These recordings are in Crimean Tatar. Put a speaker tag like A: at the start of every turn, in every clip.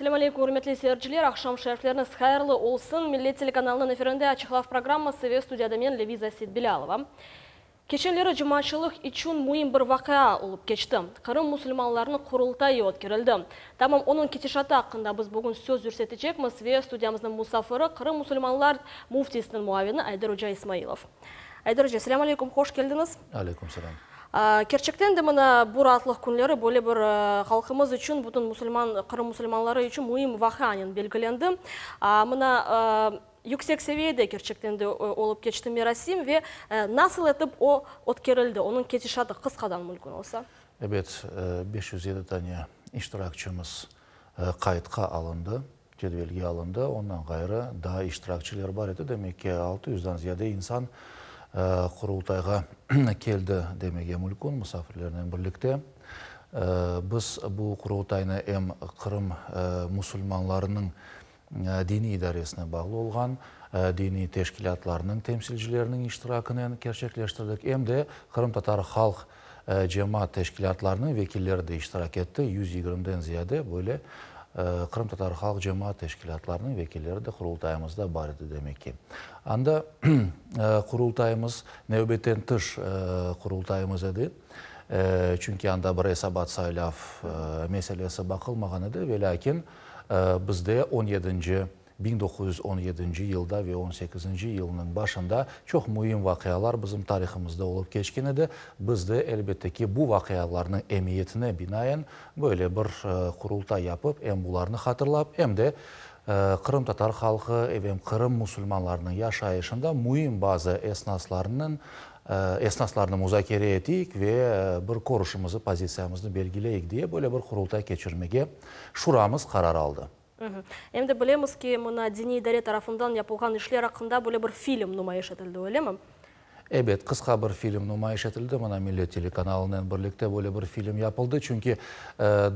A: Selâm aleyküm, ürmetli seyirciler, aqşam şerifleriñiz hayırlı olsun. Millet telekanalınıñ efirinde Açıq laf programması ve studiyada men, Leviza Seytbilâlova. Keçenleri cemaatçılıq içün müim bir vaqia olıp keçti, Qırım musulmanlarınıñ Qurultayı ötkerildi. Tamam onıñ ketişatı aqqında biz bugün söz yürsetecekmiz ve studiyamıznıñ musafiri, Qırım musulmanlar müftisiniñ muavini Ayder oca İsmailov. Ayder oca, selâm aleyküm, hoş keldiñiz.
B: Aleyküm selâm.
A: Kerçekten de mına bu raatlıq künleri böyle bir halqımız içün, bütün musulman, Qırım musulmanları içün müim vaqianen belgilendi. Mına yüksek seviyede kerçekten de olıp keçti merasim ve nasıl etip o ötkerildi, onıñ ketişatı qısqadan mümkün olsa.
B: Ebet, 507 tane iştirakçimiz qaydqa alındı, cedvelge alındı. Ondan ğayrı, daa iştirakçiler bar edi. Demek ki, 600-dan ziyade insan Qurultayğa keldi demege mümkün, musafirlernen birlikte. Biz bu Qurultaynı em Qırım musulmanlarınıñ diniy idaresine bağlı olğan diniy teşkilâtlarnıñ temsilcileriniñ iştirakinen kerçekleştirdik, em de qırımtatar halq cemaat teşkilâtlarınıñ vekilleri de iştirak etti, 120-den ziyade böyle qırımtatar halq cemaat teşkilâtlarınıñ vekilleri de Qurultayımızda bar edi, demek ki. Anda Qurultayımız nevbetten tış Qurultayımız edi, çünki anda bir esabat saylav meselesi baqılmağan edi, velâkin bizde on yedinci, 1917 yılda ve on sekizinci yılnıñ başında çoq müim vaqialar bizim tarihımızda olıp keçken edi. Biz de, elbette ki, bu vaqialarnıñ emiyetine binaen böyle bir Qurultay yapıp, em bularnı hatırlap, em de qırımtatar halqı, em Qırım musulmanlarınıñ yaşayışında müim bazı esnaslarnıñ esnaslarnı muzakere eteyik ve bir körüşimizi, pozitsiyamıznı belgileyik diye böyle bir Qurultay keçirmege Şuramız qarar aldı.
A: Em de bilemiz ki, mına diniy idare tarafından yapılğan işler aqqında böyle bir film numayış etildi, öylemi?
B: Ebet, qısqa bir film numayış etildi. Mına Millet telekanalınen birlikte böyle bir film yapıldı. Çünki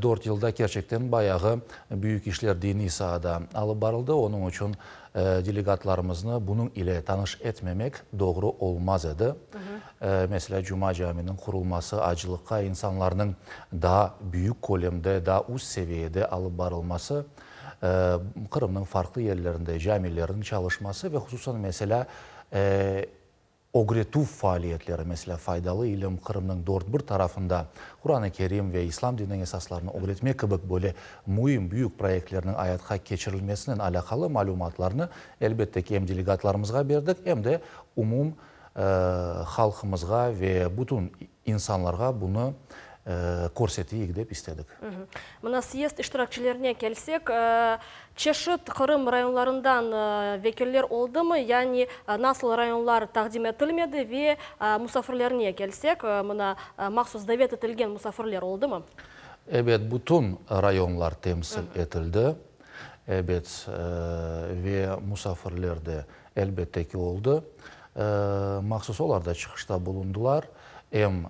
B: dört yılda kerçekten bayağı büyük işler diniy saada alıp barıldı. Onıñ içün delegatlarımıznı bunıñ ile tanış etmemek doğru olmaz edi. Meselâ, Cuma caminiñ qurulması, acılıqqa insanlarnıñ daa büyük kölemde, daa üst seviyede alıp barılması, Qırımnıñ farqlı yerlerinde camilerniñ çalışması ve hususan, meselâ, ögretüv faaliyetleri, meselâ, faydalı ilim, Qırımnıñ dört bir tarafında Quran-ı Kerim ve İslam dininiñ esaslarını ögretmek kibi böyle müim, büyük proyektlerniñ ayatqa keçirilmesinen alâqalı malümatlarnı, elbette ki, em delegatlarımızğa berdik, em de umum halqımızğa ve bütün insanlarğa bunı körseteyik dep istedik.
A: Mına syezd iştirakçilerine kelsek, çeşit Qırım rayonlarından vekiller oldımı, yani nasıl rayonlar taqdim etilmedi ve musafirlerine kelsek, mına mahsus davet etilgen musafirler oldımı?
B: Ebet, bütün rayonlar temsil etildi, ebet, ve musafirler de elbette ki oldı. Mahsus olar da çıqışta bulundılar, em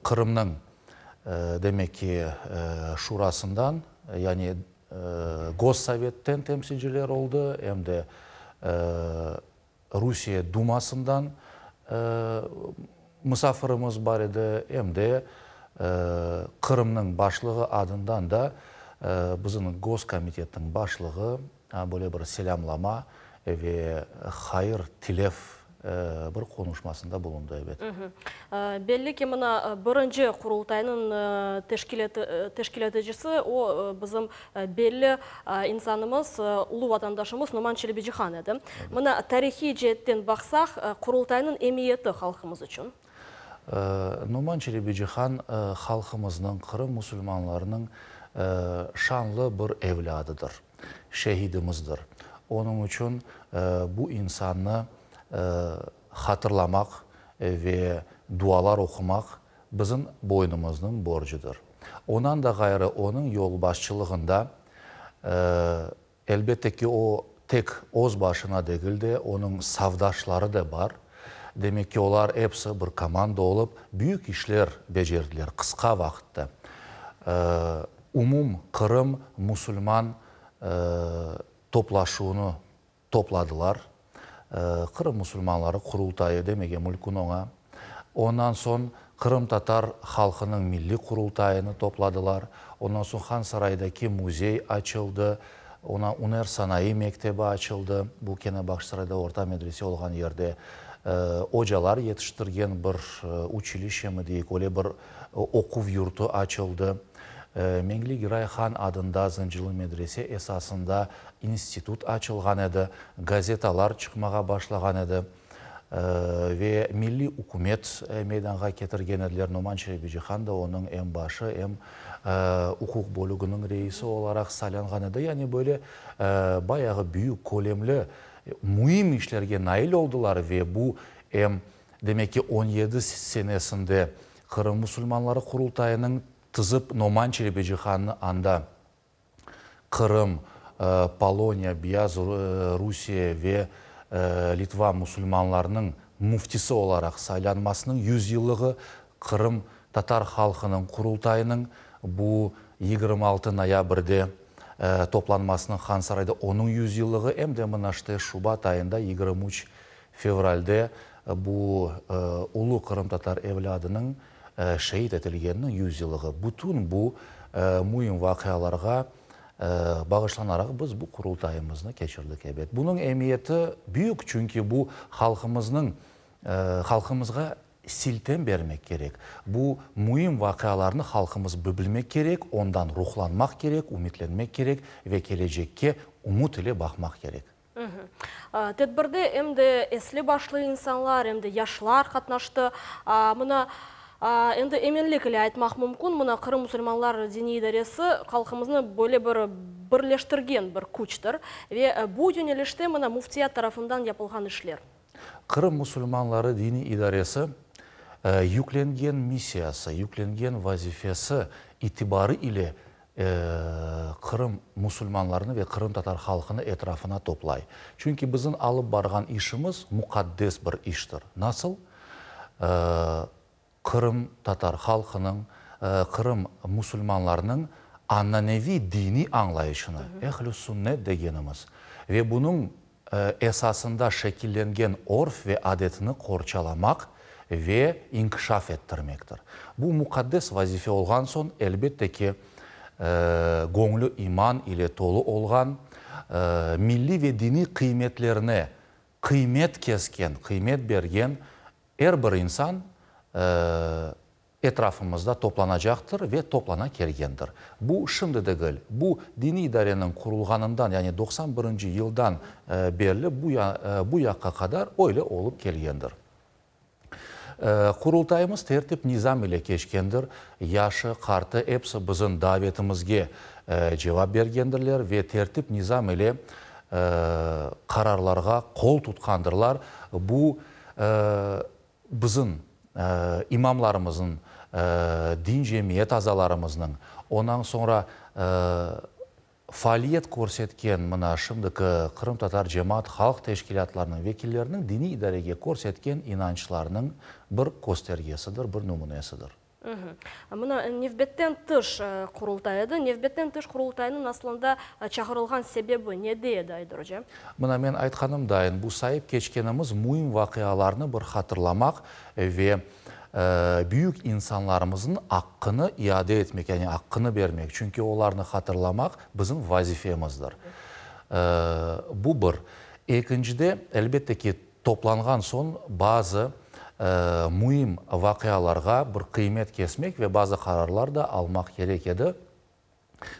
B: Qırımnıñ, demek ki, şurasından, yani Gossovetten temsilciler oldı, em de Rusiye Dumasından musafirimiz bar edi, em de Qırımnıñ başlığı adından da bizim Goskomitetniñ başlığı böyle bir selâmlama ve hayır tilev bir qonuşmasında bulundı, ebet.
A: Belli ki, mına birinci Qurultaynıñ teşkil eticisi o, bizim belli insanımız, ulu vatandaşımız Noman Çelebicihan edi. Mına tarihiy ceetten baqsaq, Qurultaynıñ emiyeti halqımız içün.
B: Noman Çelebicihan halqımıznıñ, Qırım musulmanlarınıñ şanlı bir evlâdıdır, şehidimizdir. Onıñ içün bu insannı hatırlamaq ve dualar oqumaq bizim boynumıznıñ borcudır. Ondan da ğayrı, onıñ yolbaşçılığında, elbette ki, o tek öz başına degil de, onıñ safdaşları da bar. Demek ki, olar episi bir komanda olıp, büyük işler becerdiler qısqa vaqıtta. Umum Qırım musulman toplaşuvını topladılar. Qırım musulmanları Qurultayı demege mülkün oña. Ondan soñ. Qırımtatar halqınıñ milliy qurultayını topladılar. Ondan soñ Hansaraydaki müzey açıldı. Ona üner sanayı mektebi açıldı. Bu kene Bağçasarayda orta medrese olğan yerde ocalar yetiştirgen bir uçilişşemi deyik, öyle bir oquv yurtu açıldı. Mengli Giray Han adında Zıncılı medrese esasında institut açılğan edi, gazetalar çıqmağa başlağan edi ve milliy ükümet meydanğa ketirgen ediler. Noman Çelebicihan da onıñ em başı, em uquq bölüginiñ reisi olaraq saylanğan edi. Yani böyle bayağı büyük, kölemli, müim işlerge nail oldılar ve bu em, demek ki, 17 senesinde Qırım musulmanları Qurultayınıñ tizip Noman Çelebicihannı anda Qırım, Poloniya, Beyaz Rusiye ve Litva musulmanlarınıñ müftisi olaraq saylanmasınıñ yüzyıllığı, Qırım tatar halqınıñ Qurultayınıñ bu 26 noyabrde toplanmasınıñ Hansarayda onıñ yüzyıllığı, em de mına işte şubat ayında 23 fevralde bu ulu qırımtatar evlâdınıñ şeit etilgeniniñ yüzyıllığı. Bütün bu müim vaqialarğa bağışlanaraq biz bu Qurultayımıznı keçirdik, ebet. Bunıñ emiyeti büyük, çünki bu halqımıznıñ, halqımızğa siltem bermek kerek. Bu müim vaqialarnı halqımız bilmek kerek, ondan ruhlanmaq kerek, ümütlenmek kerek ve kelecekke ümüt ile baqmaq kerek.
A: Tedbirde em de esli-başlı insanlar, em de yaşlar qatnaştı. Mına, endi eminlik ile aytmaq mümkün, mına Qırım musulmanlar diniy idaresi halqımıznı böyle bir birleştirgen bir küçtir. Ve bu yönelişte mına Müftiyat tarafından yapılğan işler.
B: Qırım musulmanları diniy idaresi yüklengen missiyası, yüklengen vazifesi itibarı ile Qırım musulmanlarını ve qırımtatar halqını etrafına toplay. Çünki bizim alıp barğan işimiz muqaddes bir iştir. Nasıl? Qırımtatar halqınıñ, Qırım musulmanlarınıñ ananeviy diniy añlayışını, ehl-i sünnet degenimiz, ve bunıñ esasında şekillengen örf ve adetini qorçalamaq ve inkişaf ettirmektir. Bu muqaddes vazife olğan soñ, elbette ki, göñlü iman ile tolu olğan, milliy ve diniy qıymetlerine qıymet kesken, qıymet bergen er bir insan etrafımızda toplanacaqtır ve toplana kelgendir. Bu şimdi degil, bu diniy idareniñ qurulğanından, yani 91 yıldan berli bu bu yaqqa qadar öyle olıp kelgendir. Qurultayımız tertip-nizam ile keçkendir, yaşı, qartı episi bizim davetimizge cevap bergendirler ve tertip-nizam ile qararlarğa qol tutqandırlar. Bu Bizim imamlarımıznıñ, din cemiyet azalarımıznıñ, ondan soñra faaliyet körsetken mına şimdiki qırımtatar cemaat halq teşkilâtlarınıñ vekilleriniñ diniy idarege körsetken inançlarınıñ bir köstergesidir, bir nümünesidir.
A: Mına, nevbetten tış qurultay edi. Nevbetten tış qurultaynıñ aslında çağırılğan sebebi nede edi, Ayder oca?
B: Mına, men aytqanım dayın, bu sayıp keçkenimiz müim vaqialarnı bir hatırlamaq ve büyük insanlarımıznıñ aqqını iade etmek, yani aqqını bermek, çünki olarnı hatırlamaq bizim vazifemizdir. Bu bir. Ekincide, elbette ki, Toplanğan soñ bazı müim vaqialarğa bir qıymet kesmek ve bazı qararlar da almaq kerek edi.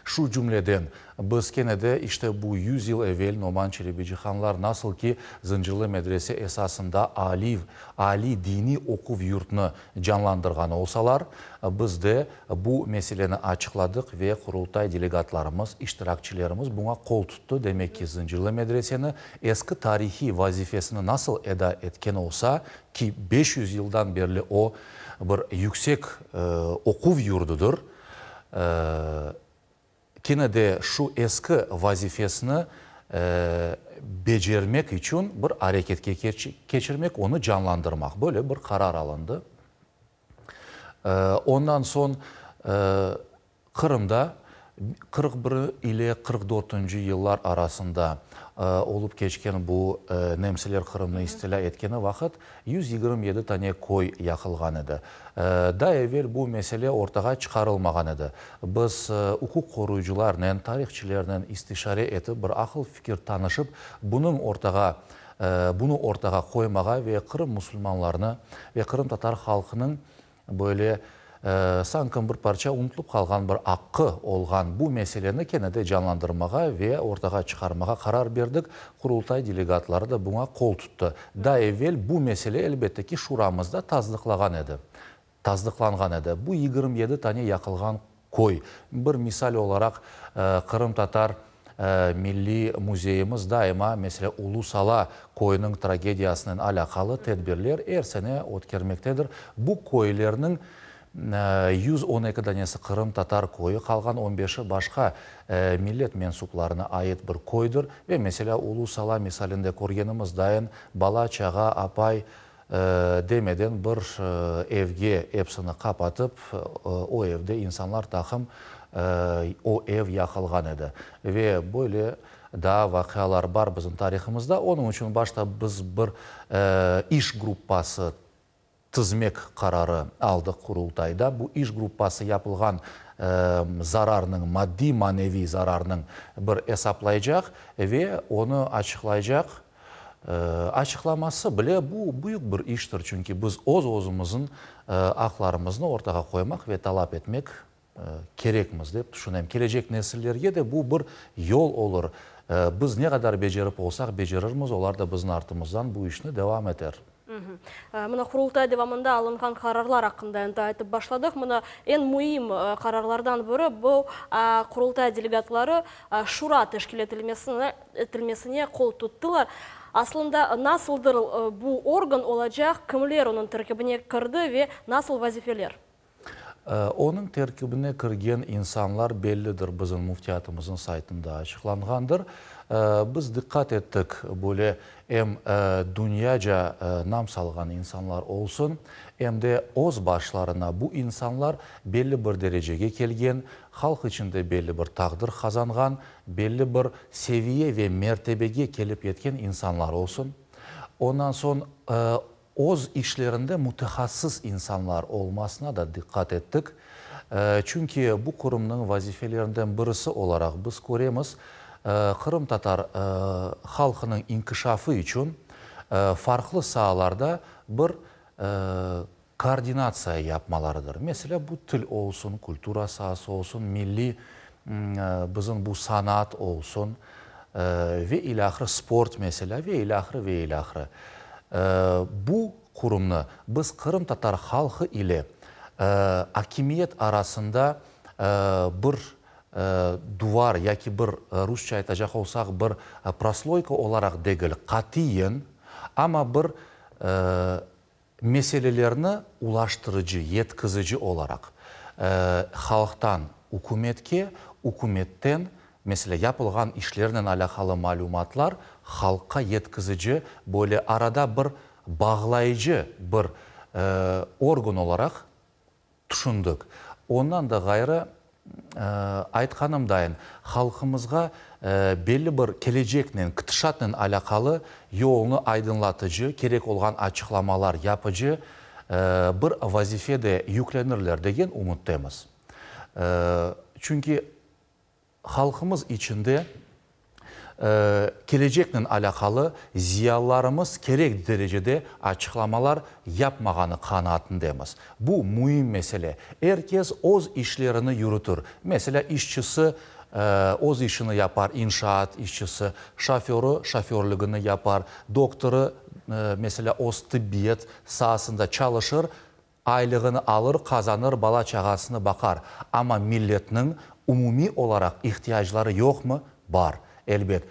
B: Şu cümleden, biz kene de işte bu 100 yıl evel Noman Çelebicihanlar nasıl ki Zıncırlı medrese esasında aliy aliy diniy oquv yurtnı canlandırğan olsalar, biz de bu meseleni açıqladıq ve Qurultay delegatlarımız, iştirakçilerimiz buña qol tuttı. Demek ki, Zıncırlı medreseni eski tarihiy vazifesini nasıl eda etken olsa, ki 500 yıldan berli o bir yüksek oquv yurdudır, kene de şu eski vazifesini becermek içün bir areketke keçirmek, onı canlandırmaq, böyle bir qarar alındı. Ondan soñ Qırımda. 41 ile 44-nci yıllar arasında olıp keçken bu nemseler Qırımnı istilâ etkeni vaqıt 127 tane köy yaqılğan edi. Daa evel bu mesele ortağa çıqarılmağan edi. Biz uquq qoruyıcılarnen, tarihçilernen istişare etip, bir aqıl-fikir tanışıp, bunıñ ortağa bunı ortağa qoymağa ve Qırım musulmanlarını ve qırımtatar halqınıñ Böyle, sanki bir parça unutılıp qalğan bir aqqı olğan bu meseleni kene de canlandırmağa ve ortağa çıqarmağa qarar berdik, Qurultay delegatları da buña qol tuttı. Daa evel bu mesele, elbette ki, Şuramızda tasdıqlağan edi, tasdıqlanğan edi. Bu 27 tane yaqılğan köy. Bir misal olaraq, qırımtatar milliy müzeyimiz daima, meselâ, Ulu Sala köyüniñ tragediyasınen alâqalı tedbirler er sene ötkermektedir. Bu köylerniñ 112 danesi qırımtatar köyü, qalğan on beşi başqa millet mensuplarına ait bir köydir. Ve, meselâ, Ulu Sala misalinde körgenimiz dayın, bala-çağa, apay demeden bir evge epsini qapatıp, o evde insanlar taqım o ev yaqılğan edi. Ve böyle daa vaqialar bar bizim tarihımızda. Onıñ içün başta biz bir iş gruppası tizmek qararı aldıq Qurultayda. Bu iş gruppası yapılğan zararnıñ, maddiy-maneviy zararnıñ bir esaplaycaq ve onı açıqlaycaq. Açıqlaması bile bu büyük bir iştir, çünki biz öz-özümizniñ aqlarımıznı ortağa qoymaq ve talap etmek kerekmiz, dep tüşünem. Kelecek nesillerge de bu bir yol olur. Biz ne qadar becerip olsaq, becerirmiz, olar da bizim artımızdan bu işni devam eter.
A: Mına Qurultay devamında alınğan qararlar aqqında endi aytıp başladıq. Mına eñ müim qararlardan biri bu, Qurultay delegatları Şura teşkil etilmesine qol tuttılar. Aslında nasıldır bu organ olacaq, kimler onıñ terkibine kirdi ve nasıl vazifeler?
B: Onıñ terkibine kirgen insanlar bellidir, bizim müftiyatımıznıñ saytında açıqlanğandır. Biz diqqat ettik, böyle em dünyaca nam salğan insanlar olsun, em de öz başlarına bu insanlar belli bir derecege kelgen, halq içinde belli bir taqdir qazanğan, belli bir seviye ve mertebege kelip yetken insanlar olsun. Ondan soñ Öz işlerinde mütehassıs insanlar olmasına da diqqat ettik. Çünki bu qurumnıñ vazifelerinden birisi olaraq biz köremiz, qırımtatar halqınıñ inkişafı içün farqlı saalarda bir koordinatsiya yapmalarıdır. Meselâ, bu til olsun, kultura saası olsun, milliy bizim bu sanat olsun ve ilâhre, sport, meselâ, ve ilâhre, ve ilâhre. Bu qurumnı biz qırımtatar halqı ile akimiyet arasında bir duvar yaki bir, rusça aytacaq olsaq, bir prosloyka olaraq degil, qatiyen, amma bir Meselelerni ulaştırıcı, yetkizici olaraq, halqtan ükümetke, ükümetten, meselâ, yapılğan işlernen alâqalı malümatlar halqqa yetkizici, böyle arada bir bağlayıcı bir organ olaraq tüşündik. Ondan da ğayrı, aytqanımdayın, halqımızğa belli bir keleceknen, ketişatnen alâqalı yolnı aydınlatıcı, kerek olğan açıqlamalar yapıcı bir vazife de yüklenirler degen ümüttemiz. Çünki Halqımız içinde keleceknen alâqalı ziyalılarımız kerek derecede açıqlamalar yapmağanı qanaatindemiz. Bu müim mesele. Er kes öz işlerini yürütür. Meselâ, işçisi öz işini yapar, inşaat işçisi, şoförı şoförligini yapar, doktorı, meselâ, öz tıbbiyet saasında çalışır, Aylığını alır, qazanır, bala-çağasını baqar. Amma milletniñ umumiy olaraq ihtiyacları yoqmı? Bar, elbet.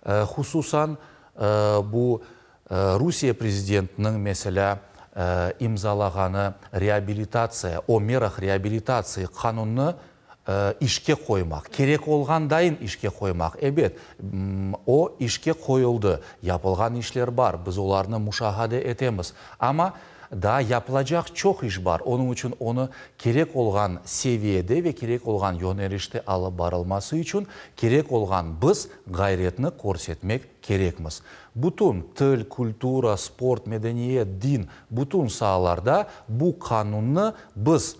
B: Hususan, bu Rusiye prezidentiniñ, meselâ, imzalağanı reabilitatsiya, o merah reabilitatsiya qanunnı işke qoymaq, kerek olğandayın işke qoymaq. Ebet, o işke qoyuldı, yapılğan işler bar, biz olarnı muşahade etemiz. Amma. Daa yapılacaq çoq iş bar, onıñ içün onı kerek olğan seviyede ve kerek olğan yönelişte alıp barılması içün kerek olğan biz ğayretni körsetmek kerekmiz. Bütün til, kultura, sport, medeniyet, din, bütün saalarda bu qanunnı biz,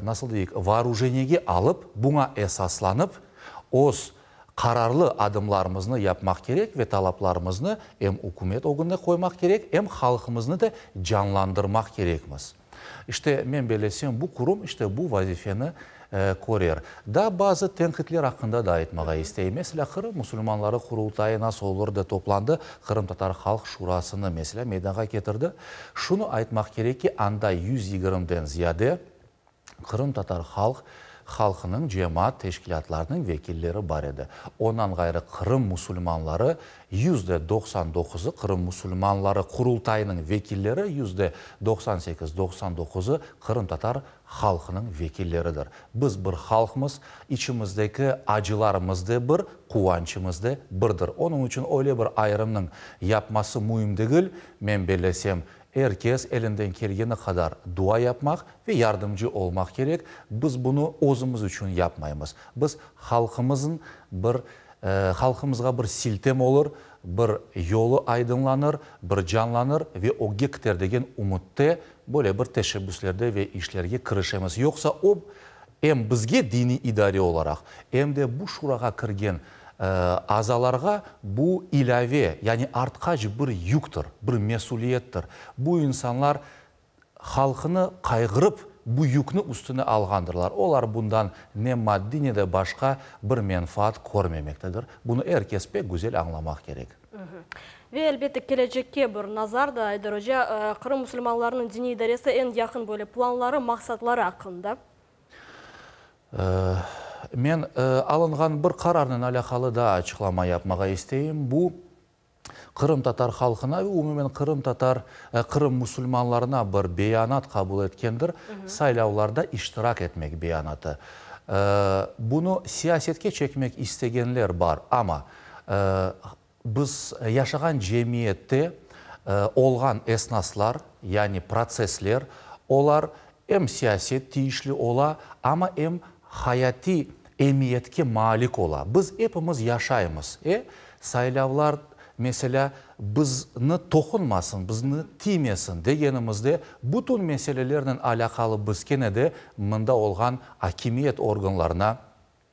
B: nasıl deyik, voorujeniyege alıp, buña esaslanıp, öz qararlı adımlarımıznı yapmaq kerek ve talaplarımıznı em ükümet ögünde qoymaq kerek, em halqımıznı da canlandırmaq kerekmiz. İşte, men bellesem, bu qurum işte bu vazifeni körer. Daa bazı tenqitler aqqında da aytmağa isteyim. Meselâ, Qırım musulmanları Qurultayı nasıl olur da toplandı, Qırımtatar Halq Şurasını, meselâ, meydanğa ketirdi. Şunı aytmaq kerek ki, anda 120-den ziyade qırımtatar halq halqınıñ cemaat teşkilâtlarınıñ vekilleri bar edi. Ondan ğayrı Qırım musulmanları 99%-ı, Qırım musulmanları Qurultayınıñ vekilleri 98%, 99%-ı qırımtatar halqınıñ vekilleridir. Biz bir halqmız, içimizdeki acılarımız de bir, quvançımız de birdir. Onıñ içün öyle bir ayırımnıñ yapması müim degil, men bellesem, Er kes elinden kelgeni qadar dua yapmaq ve yardımcı olmaq kerek. Biz bunı özümiz içün yapmaymız. Biz halqımızın bir, halqımızğa bir siltem olur, bir yolu aydınlanır, bir canlanır ve ögge kiter degen ümütte böyle bir teşebbüslerde ve işlerge kirişemiz. Yoqsa o, em bizge diniy idare olaraq, em de bu şurağa kirgen azalarğa bu ilâve, yani artqaç bir yüktir, bir mesüliyettir. Bu insanlar halqını qayğırıp, bu yükni üstüne alğandırlar. Olar bundan ne maddiy, ne de başqa bir menfaat körmemektedir. Bunı er kes pek güzel añlamaq kerek.
A: Ve, elbette, kelecekke bir nazar da, Ayder oca, Qırım musulmanlarınıñ diniy idaresi eñ yaqın böyle planları, maqsatları aqqında.
B: Men alınğan bir qararnen alâqalı daa açıqlama yapmağa isteyim. Bu, qırımtatar halqına ve umumen qırımtatar, Qırım musulmanlarına bir beyanat qabul etkendir, saylavlarda iştirak etmek beyanatı. Bunı siyasetke çekmek istegenler bar, amma biz yaşağan cemiyette olğan esnaslar, yani protsessler, olar em siyaset tiyişli ola, amma em hayatiy emiyetke malik ola. Biz epimiz yaşaymız, e? Saylavlar, meselâ, bizni toqunmasın, bizni tiymesin degenimizde, bütün meselelernen alâqalı biz kene de mında olğan akimiyet organlarına,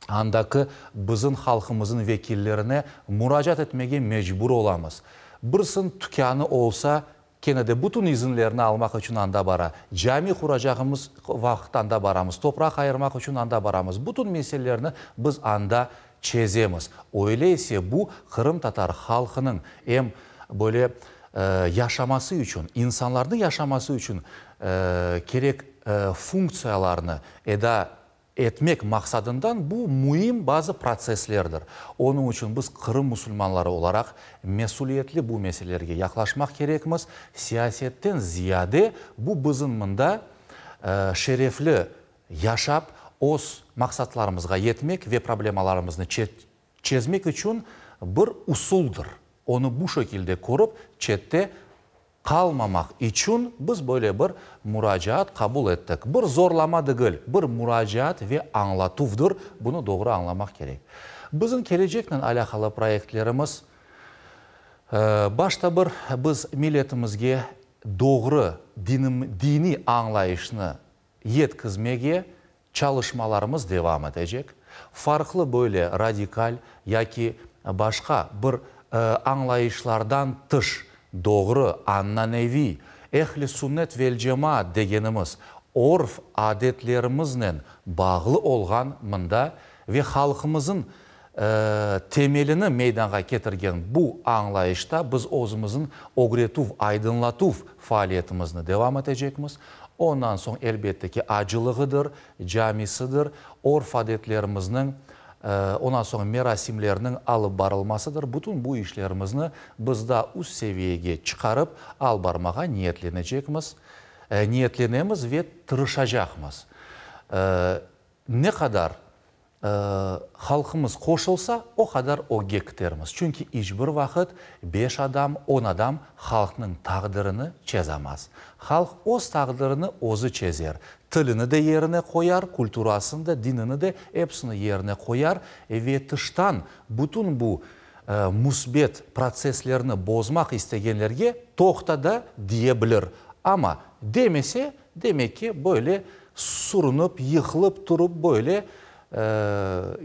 B: andaki bizim halqımızın vekillerine muracaat etmege mecbur olamız. Birisiniñ tükânı olsa, kene de bütün izinlerni almaq içün anda bara. Cami quracağımız vaqıt anda baramız, topraq ayırmaq içün anda baramız. Bütün meselelerni biz anda çezemiz. Öyle ise bu qırımtatar halqınıñ em böyle yaşaması içün, insanlarnıñ yaşaması içün kerek funktsiyalarnı eda etmek maqsadından bu müim bazı protsesslerdir. Onıñ içün biz Qırım musulmanları olaraq mesüliyetli bu meselelerge yaqlaşmaq kerekmiz. Siyasetten ziyade bu bizim mında şerefli yaşap, öz maqsatlarımızğa yetmek ve problemalarımıznı çezmek içün bir usuldır. Onı bu şekilde körip, çette qalmamaq içün biz böyle bir muracaat qabul ettik. Bir zorlama degil, bir muracaat ve añlatuvdır, bunı doğru añlamaq kerek. Bizim keleceknen alâqalı proyektlerimiz, başta bir biz milletimizge doğru diniy añlayışnı yetkizmege çalışmalarımız devam etecek. Farqlı böyle radikal yaki başqa bir añlayışlardan tış doğru, ananeviy, ehl-i sünnet vel-cemaat degenimiz örf-adetlerimiznen bağlı olğan mında ve halqımızın temelini meydanğa ketirgen bu añlayışta biz özümizniñ ögretüv, aydınlatuv faaliyetimizni devam etecekmiz. Ondan soñ, elbette ki, acılığıdır, camisidir, örf-adetlerimizniñ, ondan soñ merasimlerniñ alıp barılmasıdır. Bütün bu işlerimizni biz daa üst seviyege çıqarıp alıp barmağa niyetlenecekmiz, niyetlenemiz ve tırışacaqmız. Ne qadar. Halqımız qoşulsa, o qadar ögge kitermiz. Çünki iç bir vaqıt beş adam, on adam halqnıñ taqdirini çezamaz. Halq öz taqdirini özü çezer. Tilini de yerine qoyar, kulturasını da, dinini de, episini yerine qoyar ve tıştan bütün bu müsbet protsesslerni bozmaq istegenlerge toqta da diye bilir. Amma demese, demek ki, böyle sürünip, yıqılıp turıp böyle,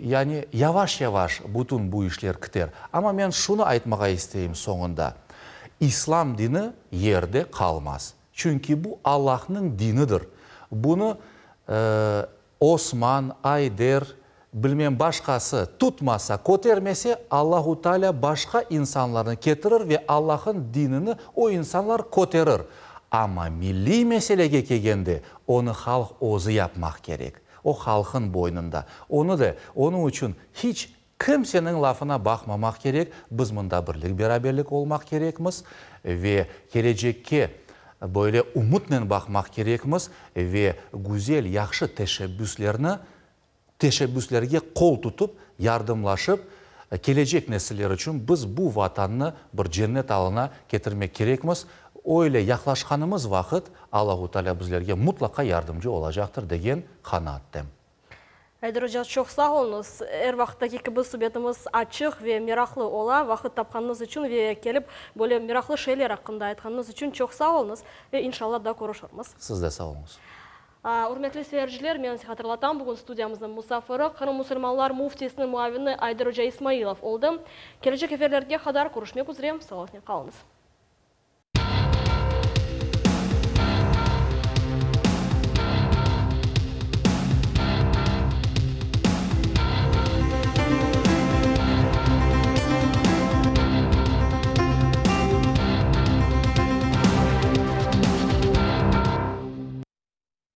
B: yani yavaş-yavaş bütün bu işler kiter. Amma men şunı aytmağa isteyim soñunda, İslam dini yerde qalmaz. Çünki bu Allahnıñ dinidir. Bunı Osman, Ayder, bilmem başqası tutmasa, kötermese, Allahu Teala başqa insanlarnı ketirir ve Allah'ın dinini o insanlar köterir. Amma milliy meselege kelgende, onı halq özü yapmaq kerek. O halqın boynunda. Onı da, onıñ içün hiç kimseniñ lafına baqmamaq kerek, biz mında birlik-beraberlik olmaq kerekmiz ve kelecekke böyle ümütnen baqmaq kerekmiz ve güzel, yahşı teşebbüslerni, teşebbüslerge qol tutıp, yardımlaşıp, kelecek nesiller içün biz bu Vatannı bir cennet alına ketirmek kerekmiz. Öyle yaqlaşqanımız vaqıt Allahu Teala bizlerge mutlaqa yardımcı olacaqtır degen qanaattem.
A: Ayder oca, çoq sağ oluñız. Er vaqıttaki kibi subetimiz açıq ve meraqlı ola. Vaqıt tapqanıñız içün ve kelip böyle meraqlı şeyler aqqında aytqanıñız içün çoq sağ oluñız ve inşallah daa körüşirmiz.
B: Siz de sağ oluñız.
A: Ürmetli seyirciler, men size hatırlatam, bugün studiyamıznıñ musafiri Qırım musulmanlar müftisiniñ muavini Ayder oca İsmailov oldı. Kelecek efirlerge qadar körüşmek üzre, sağlıqnen qalıñız.